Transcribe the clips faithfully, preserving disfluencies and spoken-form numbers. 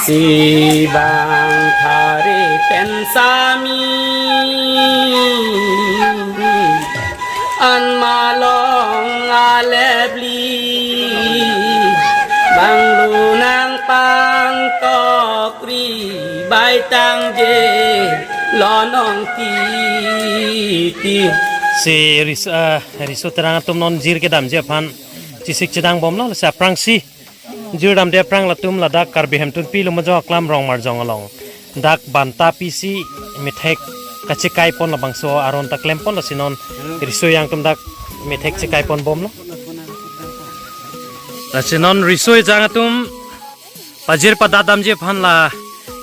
Si bang thari pen sami an malong alebli bang lunang pangtokri baitang je lonong titi. Si ris-, ah, riso terang atum non jir kedamji aphan chesik chedang bomlo, si aphrangsi jir damde aphrang latum ladak Karbi Hemtunpi Lumajong Aklam Rongmarjong along dak banta pisi methek kachekai pon labangso aron ta klem pon, lasi non riso yang atum dak methek chekai pon bomlo. Lasi non riso ejang atum pajir padat damji aphan la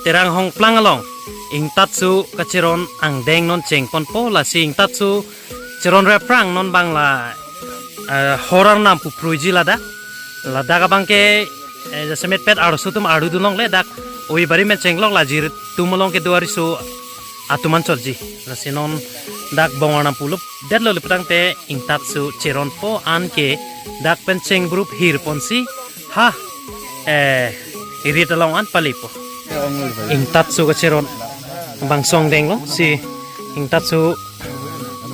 Terang Hongplang along ingtatsu kacheron angdeng non cheng ponpo, lasi ingtatsu cheron re aphrang non bang la, eh, hor arnam pu pruiji ladak. Ladak abang ke, eh, jasemet pet arloso atum arlu dunlongle dak oi bari men chenglok la jir atum along kedo ariso atum anchotji. Lasi non dak bong arnam pulo detlo le putangte ingtatsu cheronpo, anke dak pen chengburup hir ponsi ha, eh, irit along an palipo. Ingtatsu kacheron bangso angdenglo, si ingtatsu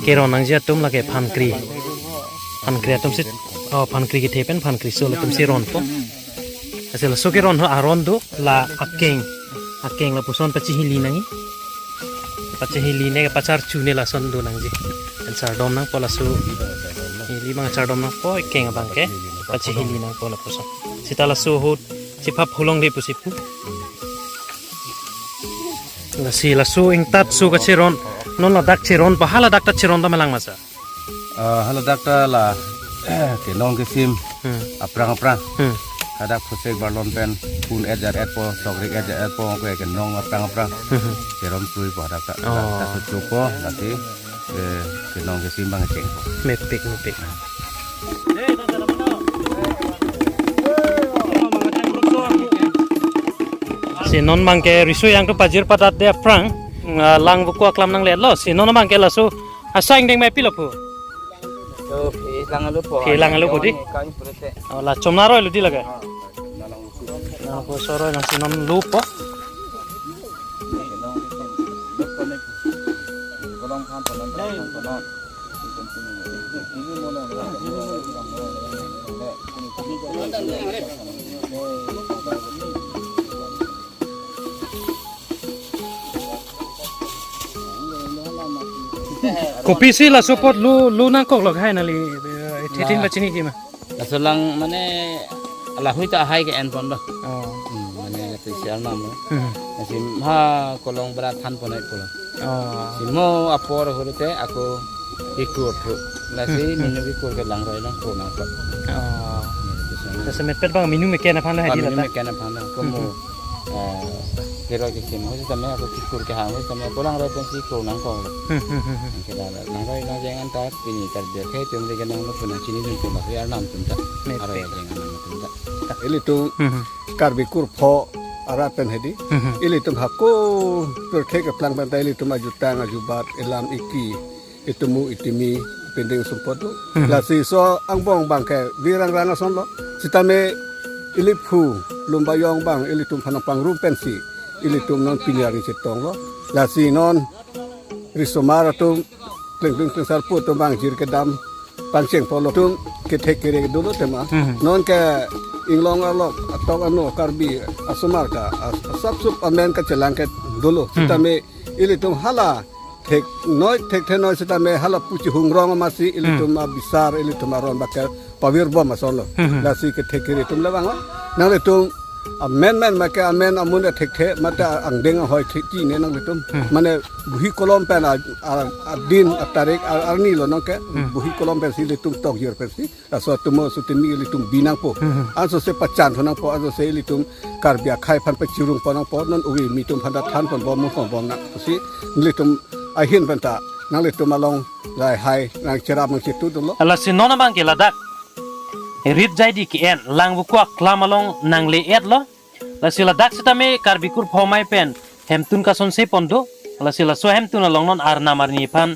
keron nangji atum lake phankri. Phankri atum si, oh, phankri kethe pen phankri so latum si ronpo. Asal so keron ho aron do la akeng. Akeng lapuson pachihili nangji. Pachihili ne pacharchu ne lason do nangji. Ansar dom nangpo laso. Hili bang chardom nangpo, akeng abang ke pachihili nangpo lapuson. Sita laso ahut chipap hulong le pusi pu. Lasi laso ingtatsu kacheron. Non ladak cheronpo, ha ladak ta cheron ta malang masa. Ah, ha ladak ta la kenong kesim Hmm. aphrang aphrang. Hmm. Hadak phusek barlon pen pun et jar etpo, sokrik et jar etpo, ke kenong aphrang aphrang. Hmm. Cheron pruipo hadak ta. Oh. Hadak ta suchupo, lasi, eh, kenong kesim bang chengpo. Mepik, mepik. Si non bang ke riso yang atum pajir padat de aphrang, ah, Langvoku Aklam nangletlo. Si non bang ke laso asang deng mai pilo pu. To, phi lang alo po. Phi lang alo po di? Kami pura te. Oh, la chomna roi lo di lake. Ah, na lang luku. Na ko soroi nang si non lupo. Kopisi laso apot lu, lu nangkok lok hai nali, eh, thetin Ma. Pachini kima. Laso lang mane lahei ta hai ke-en pon do. Oh. Hmm, mane tu siar nam lo. Hmm. Lasi ha kolong bra than pon ai kolong. Oh. Si mo apor hurute ako ikur thu. Lasi Hmm, hmm. Minu ikur ke langroi nangpo nangpo. Oh. Laso mepet bang minu meken aphan lo. Ah, hedi minu lata. Meken aphan lo. Komo Hmm, hmm. Ah, kero ke sim ho sitame ako kikur ke hang ho sitame ako langroi pensi kro nangkok. Hmm, hmm, hmm, hmm. Ke la langroi nang jeng an ta pini tar dia ke tum de ke nang lo puna chinidun puna ya nam tum ta. Mepik. Aro ya jeng an nam tum ta. Ilitum Hmm, hmm. Karbi kurpho arat pen hedi. Hmm, hmm. Ilitum hako pirthe keplang pen ta ilitum ajutang ajubat ilam iki itumu itimi pending sumpot do. Hmm. Lasi so angbong bang ke virang rang ason lo. Sitame iliphu lumbayong bang ilitum phanang pangrum pensi ilitum non pini arni chetong lo. Lasi non risomar atum kleng kleng kleng sarpo atum bang jir kedam pangcheng polo atum kethek kere dolo tema. Hmm. Non ke inglong arlok atok ano Karbi asomar ta as-, asap sup amen kachelang ke dolo. Hmm. Sitame ilitum hala thek noi thekthe noi sitame hala puchi hungrong amatsi ilitum Hmm. abisar ilitum aron bak ke pavir bom ason lo. Hmm. Lasi kethek kere atum le bang lo. Nanglitum amen men make amen amun thekthe mate angdeng ahoi thekji ne nanglitum. Hmm. Mane buhi kolom pen a, a, adin atarik a, arni lo nang ke Hmm. buhi kolom pensi ilitum tok jir pensi. Laso atumo sutimi ilitum bi nangpo. Hmm. Anso se pachan tho nangpo, anso se ilitum Karbi akhai aphan pachirung pon nangpo, non uri mitum aphan ta than pon bom, mun pon bom nang. Si ilitum ahin pen ta, nanglitum along lahei nang cherap nang chitu dolo. Lasi non abang ke ladak rit jai di ke-en, Langvoku Aklam along nangle-et lo. Lasi ladak sitame Karbi kurpho amei pen hemtun kasonse pon do. Lasi laso hemtun along non arnam arni aphan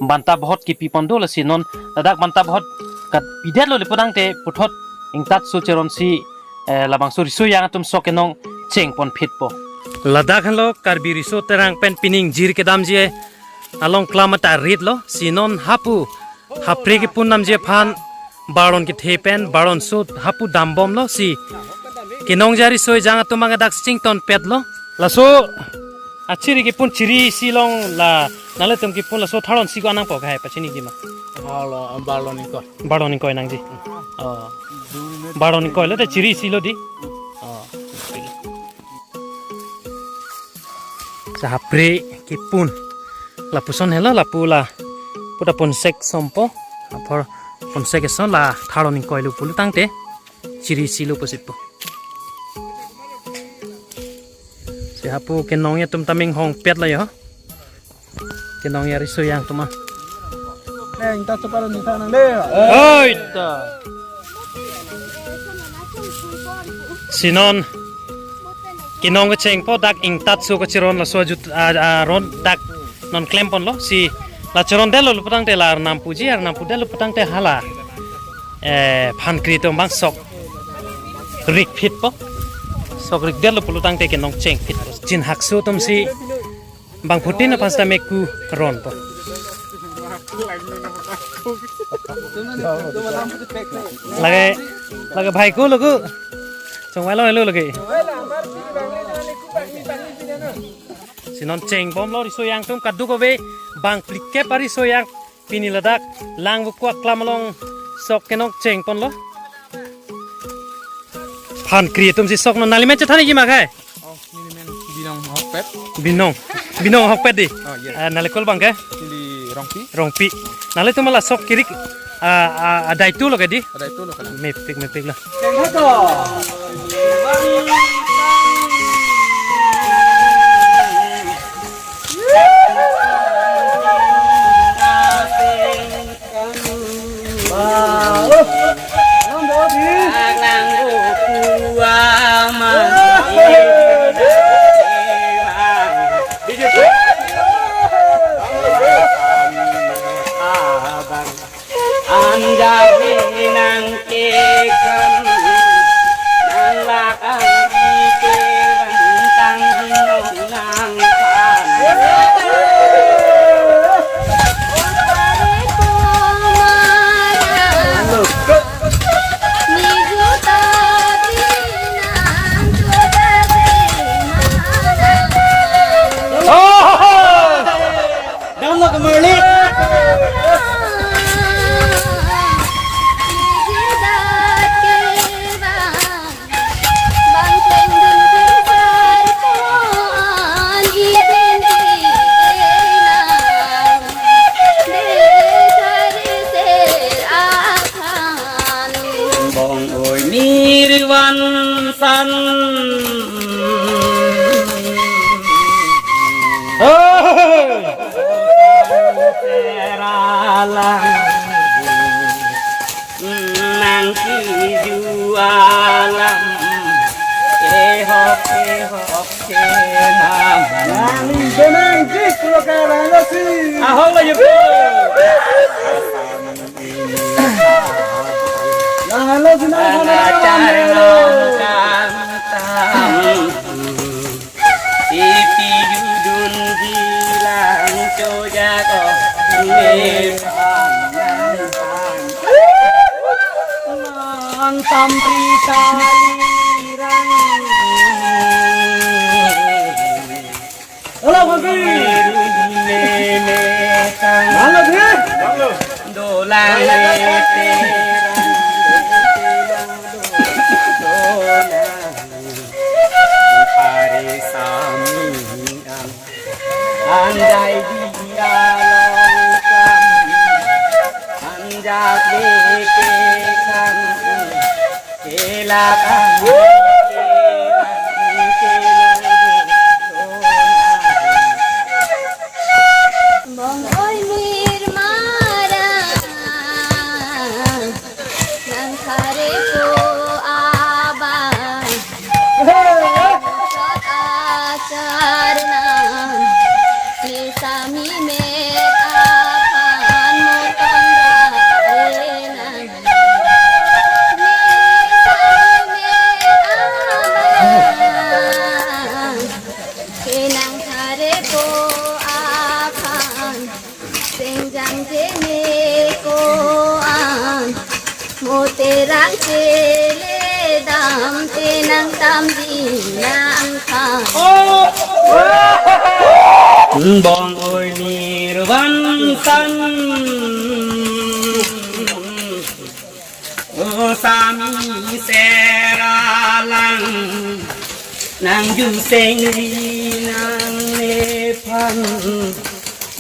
banta bohot kipi pon do. Lasi non ladak banta bohot kat pidet lo le putangte puthot ingtatsu cheronsi, eh, labangso riso yang atum sok kenong chengpon phitpo. Ladak henlo Karbi Riso Terang pen pining jir kedamji along klam ata rit lo, si non hapu hapre kepun damji aphan barlon kethe pen barlon sut hapu dambomlo, si kenongja riso ejang atum abang dak chington petlo. Laso achiri kepun chiri isi along la nanglitum kepun laso tharlon isi ko-an nangpo, kahai pachini kima? Barlon, barlon ingkoi. Barlon ingkoi nangji. Oh. Barlon ingkoi lo te chiri isi lo di. Oh. Sa hapre kepun. Lapuson helo lapu la puta ponsek sompo. Apor ponsek eson la tharlon ingkoi lo pulo tangte chiri isi lo pusitpo. Si hapu kenongja atum ta menghong pet lo yo. Kenongja riso ejang atum a. Neng ta chupar ni ta nang de. Oi ta. Si non kenong kechengpo dak ingtat su kachiron laso ajut a, a, ron dak non klemponlo, si la chirondetlo putangte la arnam puji, arnam pudetlo putangte hala. Eh, phan kri atum abang sok rik phitpo. Sok rikdetlo pulotangte kenong cheng phitpo. Chinhakso atum si bangphutin aphan sita meku ronpo. Lake, lake bhai ko lo ko. Chongvai lo lo lake. Si non chengbomlo riso ejang atum kadokave bang phlikep ariso ejang. Pini ladak Langvoku aklam along sok kenong chengponlo. Phan kri atum si sok non, nangli men chethan ik ma, kahai? Oh, neli men Binong Ahokpet. Binong. Binong Ahokpet di. Oh, yes. Eh, nangli kol abang ke? Neli Rongpi. Rongpi. Nanglitum la sok kirik, ah, ah, adai tu lo ke di? Adai tu lo ke. Mepik, mepik la. Anjali nang kekam, nang lakang dikevang tang nong nang pan. Dam lo kemerlik. Bong oi nirvan san. Seralang nang kiju alam. Ehok, ehok, kenam. Nang benang jik lo karang si. Ahok lo yuko. Nang halo sinang halo. Ipi judun bilang coja ko. Mantam prita lirang. Halo, Bang Pi. Halo, Bang Pi. Dolang Hari samian andai dia longkam anjak bete kan. Bong oi mir mara, nang khare ko aba, achar nang, kisami mer aphan moton ra nang. Tangte le dam te nang tamji nang khan. Bong oi nirvan san. O sami sera lang nang juseng ri nangne phan.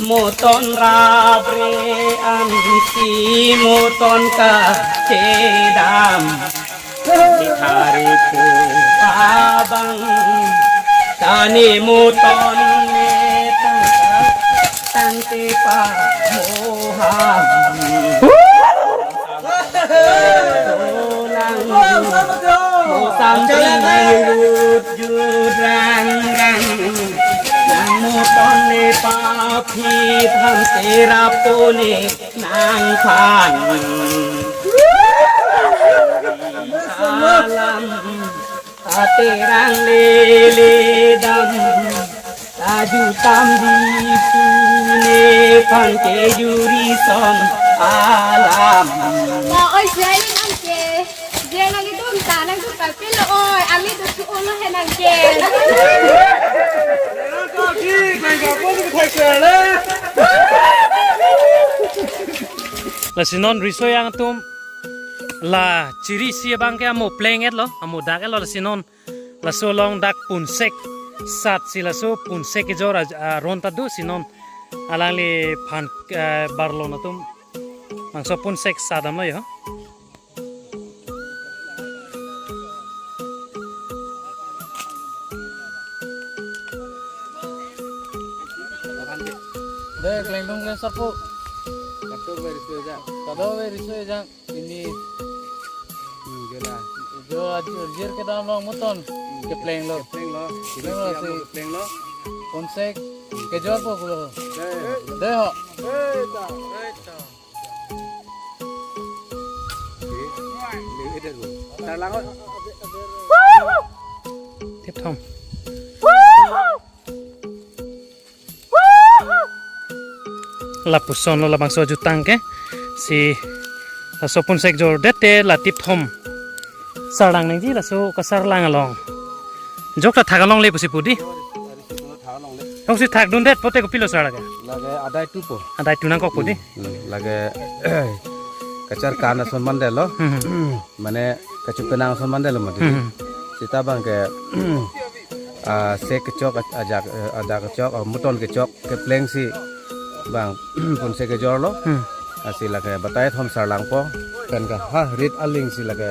Moton rabre ansi moton kachedam. Di hari pu abang tani moton ne tang tangte pa moham. Sampai rut jurang rang. Nang moton ne paphi tham serap to ne nang phan. Alam aterang lele dam. Aju tam di pune phan kejuri son alam. Ba oi, jai nang ke. Jai nang idun ta nang dun ta pilo oi. Ami tu su ulo he nang ke. Lasi non riso-ejang atum la chiri isi abang ke amo pleng-etlo, amo dak-etlo, lasi non laso along dak punsek sat si laso punsek kejor aj-, aron ta do si non alangliphan, eh, barlon atum bangso punsek sat damlo ho. Dei, klengdung le sarpo. Kadokave riso-ejang. Kadokave riso-ejang. Ini. Hmm, jola. Jo ajir kedam long moton. Hmm, keplenglo. Keplenglo. Keplenglo, keplenglo si. Punsek kejorpo pulo. Dei. Dei ho. Dei ta. Dei ta. Oke. Ini, ini deh, Bu. Sarlang, Bu. Tip thom. Lapuson lo labangso ajutang ke. Si laso punsek jordet te la tip thom. Sarlang nangji laso kasarlang along. Jok ta thak alongle pusi pu dei. Jok si thak dundet pote kopilo sar lake? Lake adai tu po. Adai tu nangkok pu dei. Hmm, lake kachar kan ason mandetlo. Hmm. Mane kachupenang ason mandetlo mati. Hmm. Sita abang ke ah, sek kechok, ajak, eh, adak kechok, ah, moton kechok kepleng si abang punsek kejorlo. Hmm. Lasi lake batai thom sarlangpo. Pen ke ha rit aling si lake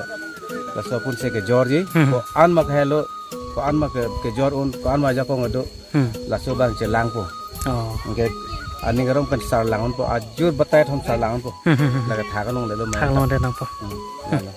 laso punsek kejorji. Hmm. Ko-an ma kehelo, ko-an ma ke, kejor un, ko-an ma ajakong kedo. Hmm. Laso abang chelangpo. Oh. Anke aning arong pen sarlang unpo, ajut batai thom sarlang unpo. Hmm, hmm, hmm. Lake thak alonglelo ma. Thak alongle nangpo. Hmm, lalo.